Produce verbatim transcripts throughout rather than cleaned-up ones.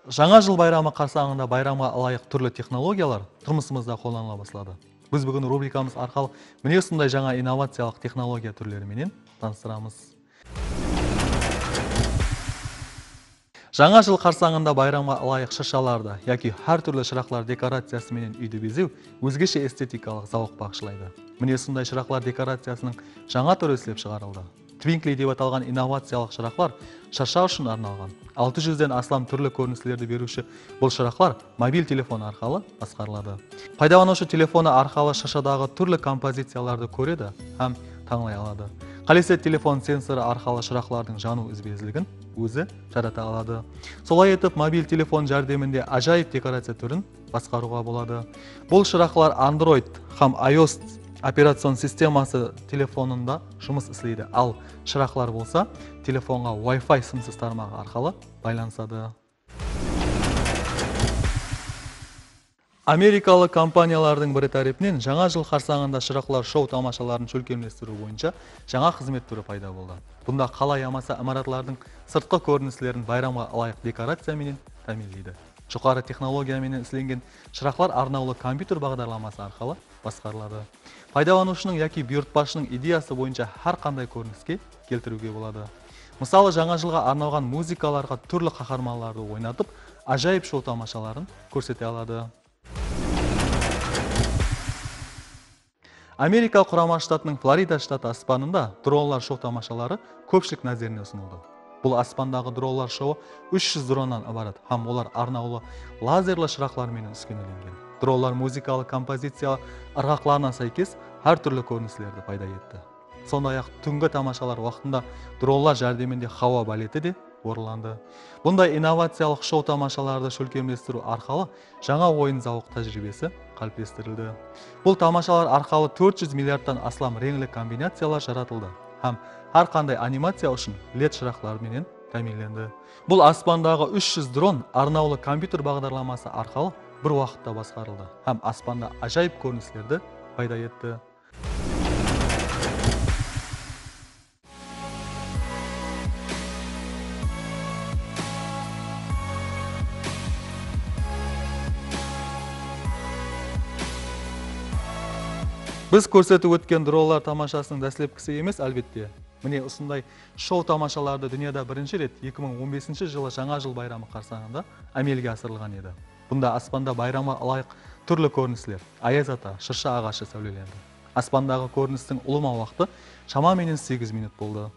Jańa jıl bayramı qarsańında bayramǵa ılayıq túrli texnologiyalar turmısımızda qollanıla basladı. Biz búgin rubrikamız arqalı mine usınday jańa innovaciyalıq texnologiya túrleri menen tanıstıramız. Jańa jıl qarsańında bayramǵa ılayıq shırshalardı yaki hár túrli shıraqlar dekoraciyası menen úydi bezew ózgeshe estetikalıq zawıq baǵıshlaydı. Mine usınday shıraqlar dekoraciyasınıń jańa túri islep shıǵarıldı. Twinkly dep atalǵan innovaciyalıq shıraqlar shırsha ushın arnalǵan. Altı júzden aslam túrli kórinislerdi beriwshi bul shıraqlar mobil telefon arqalı basqarıladı. Paydalanıwshı telefonı arqalı shırshadaǵı túrli kompozitsiyalardı kóredi hám tańlay aladı. Qálese, telefon sensorı arqalı shıraqlardıń janıw izbe-izligin ózi jarata aladı. Solay etip, mobil telefon járdeminde ájayıp dekoraciya túrin basqarıwǵa boladı. Bul shıraqlar Android hám iOS operacion sisteması telefonında jumıs isleydi, al shıraqlar bolsa telefonǵa Wi-Fi simsiz tarmaǵı arqalı baylanısadı. Amerikalı kompaniyalardıń biri tárepinen Jańa jıl qarsańında shıraqlar shou-tamashaların shólkemlestiriw boyınsha jańa xızmet túri payda boldı. Bunda qala yamasa imaratlardıń sırtqı kórinislerin bayramǵa ılayıq dekoraciya menen támiyinleydi. Joqarı texnologiya menen islengen shıraqlar arnawlı kompyuter baǵdarlaması arqalı basqarıladı. Paydalanıwshınıń yaki buyırtpashınıń ideyası boyınsha hár qanday kóriniske keltiriwge boladı. Mısalı, jańa jılǵa arnalǵan muzıkalarǵa túrli qaharmanlardı oynatıp, ájayıp shou-tamashaların kórsete aladı. Amerika Qurama Shtatınıń Florida shtatı aspanında dronlar shou-tamashaları kópshilik názerine usınıldı. Bul aspandaǵı dronlar shouı úsh júz dronnan ibarat hám olar arnawlı lazerli shıraqlar menen úskenelengen. Dronlar muzıkalı kompoziciya ırǵaqlarına sáykes hár túrli kórinislerdi payda etti. Sonday-aq, túngi tamashalar waqtında dronlar járdeminde hawa baleti de orınlandı. Bunday innovaciyalıq shou-tamashalardı shólkemlestiriw arqalı jańa oyın zawıq tájiriybesi qáliplestirildi. Bul tamashalar arqalı tórt júz milliardtan aslam reńli kombinaciyalar jaratıldı hám hár qanday animaciya ushın led shıraqlar menen támiyinlendi. Bul aspandaǵı úsh júz dron arnawlı kompyuter baǵdarlaması arqalı bir waqıtta basqarıldı hám aspanda ájayıp kórinislerdi payda etti. Biz kórsetip ótken dronlar tamashasınıń dáslepkisi emes, álbette. Mine, usınday shou-tamashalardı dúnyada birinshi ret eki mıń on besinshi jılı Jańa jıl bayramı qarsańında ámelge asırılǵan edi. Bunda aspanda bayramǵa ılayıq túrli kórinisler, ayaz ata, shırsha aǵashı sáwlelendi. Aspandaǵı kórinistiń ulıwma waqtı shama menen segiz minut boldı.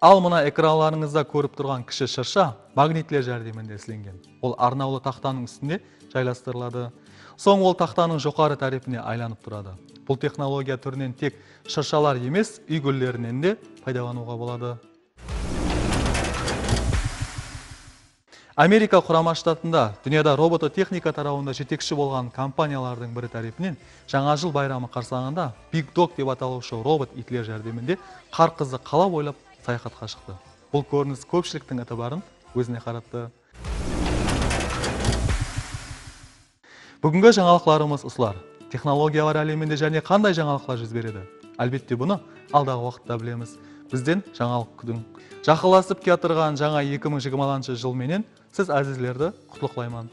Al, mına ekranlarıńızda kórip turǵan kishi shırsha magnitler járdeminde islengen. Ol arnawlı taxtanıń ústinde jaylastırıladı. Soń ol taxtanıń joqarı tárepine aylanıp turadı. Bul texnologiya túrinen tek shırshalar emes, úy gúllerinen de paydalanıwǵa boladı. Amerika Qurama Shtatında dúnyada robototexnika tarawında jetekshi bolǵan kompaniyalardıń biri tárepinen Jańa jıl bayramı qarsańında Big Dog dep atalıwshı robot iytler járdeminde qar qızı qala boylap sayaxatqa shıqtı. Bul kórinis kópshiliktiń itibarın ózine qarattı. Búgingi jańalıqlarımız usılar. Texnologiyalar áleminde jáne qanday jańalıqlar júz beredi? Álbette, bunı aldaǵı waqıtta bilemiz. Bizden jańalıq kútiń. Jaqınlasıp kiyatırǵan jańa eki mıń jigirmalanshı jıl menen siz, ázizlerdi, qutlıqlayman.